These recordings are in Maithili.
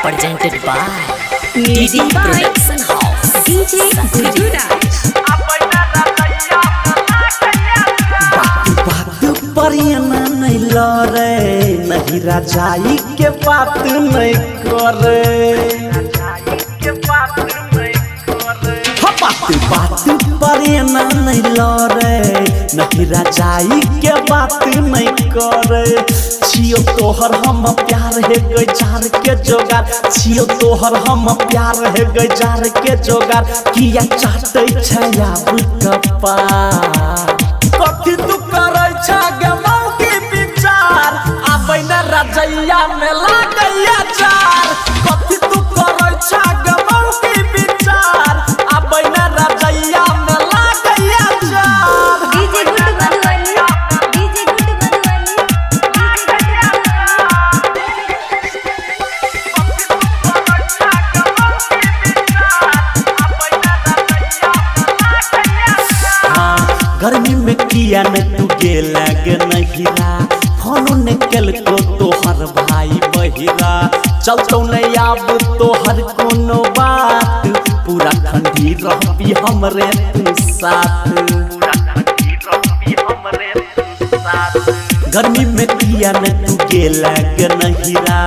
Presented by Music DD by Production House. DJ Gururaj. बात बात पर एना नहीं लड़े, नहीं राजाई के बात नहीं करे। हाँ, बात बात पर एना नहीं लड़े, नहीं राजाई के बात नहीं करे। छियो तोहर हम प्यार है गजार के जोगार, छियो तोहर हम प्यार है गजार के जोगार। किया चाटै छै आब कपार, कथी तू करै छै गे मौगी विचार। आबै न रजैया में लागैया जार, कथी तू करै छै गे मौगी विचार। आबै न रजैया में लागैया जार। DJ Guddu Madhubani. DJ Guddu Madhubani. DJ Guddu हाँ, गर्मी में किया न तू गेला गे नहिरा, फोनो ने केलको तोहर भाई बहिरा। चलतो न आब तोहर कोनो बात, पूरा ठंडी रहबी हमरे तू साथ। गर्मी में किया न तू गेला गे नहिरा,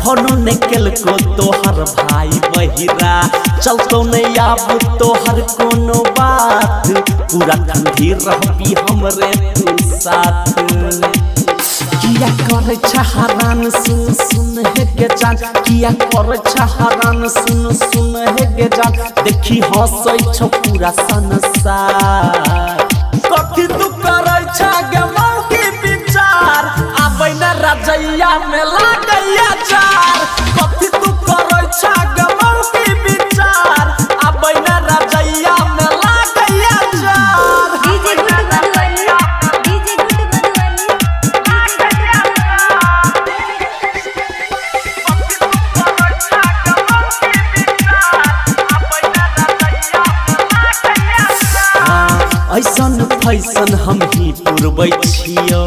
फोनो ने केलको तोहर भाई बहिरा। चलतो न आब तोहर कोनो बात, पूरा ठंडी रहबी हमरे तू साथ। किया करे छै हरान सुन सुन हे गे जान, किया करे छै हरान सुन सुन हे गे जान। देखी हंसै छौ पूरा संसार, कथी तू करै छै गे मौगी विचार। आबै न रजैया में लागैया जार, कथी तू करै छै गे मौगी विचार। आबै न रजैया में लागैया जार। DJ Guddu Madhubani. DJ Guddu Madhubani. DJ Guddu हाँ, ऐसन फैसन हम ही पुरबै छियौ,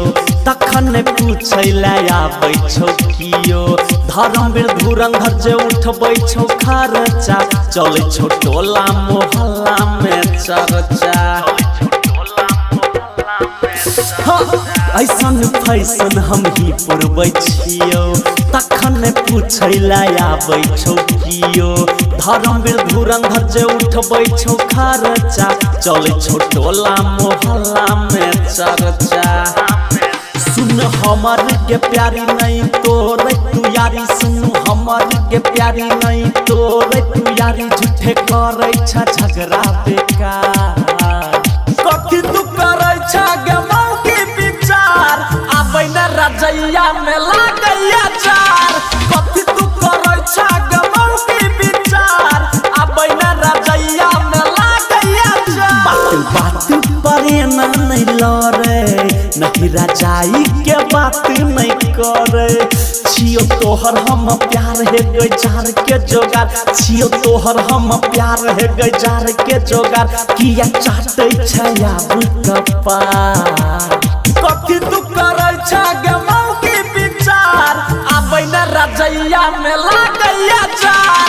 तखन ने पूछै लए आबै छौ कियो। धर्मवीर धुरंधर जे उठबै छौ खर्चा, चलै छौ टोला मोहल्ला में चर्चा। हाँ, ऐसन फैसन हम ही पुरबै छियौ, तखन ने पूछै लए आबै छौ कियो। धर्मवीर धुरंधर जे उठबै छौ खर्चा, चलै छौ टोला मोहल्ला में चर्चा। सुन हमर के प्यारी नहीं तोरे तू यारी, सुन हमर के प्यारी नहीं तोरे तू यारी। झूठे करै छै झगड़ा बेकार, कथी तू करै छै गे मौगी विचार। आबै न रजैया में लागैया जार, कथी तू करै छै गे मौगी विचार। आबै न रजैया में लागैया जार। बात बात पर एना नहीं लड़े, नहीं रजाई के बात नहीं करे। छियो तोहर हम प्यार है गजार के जोगार, छियो तोहर हम प्यार है गजार के जोगार। किया चाटै छै आब कपार, कथी तू करै छै गे मौगी विचार। आबै न रजैया में लागैया जार।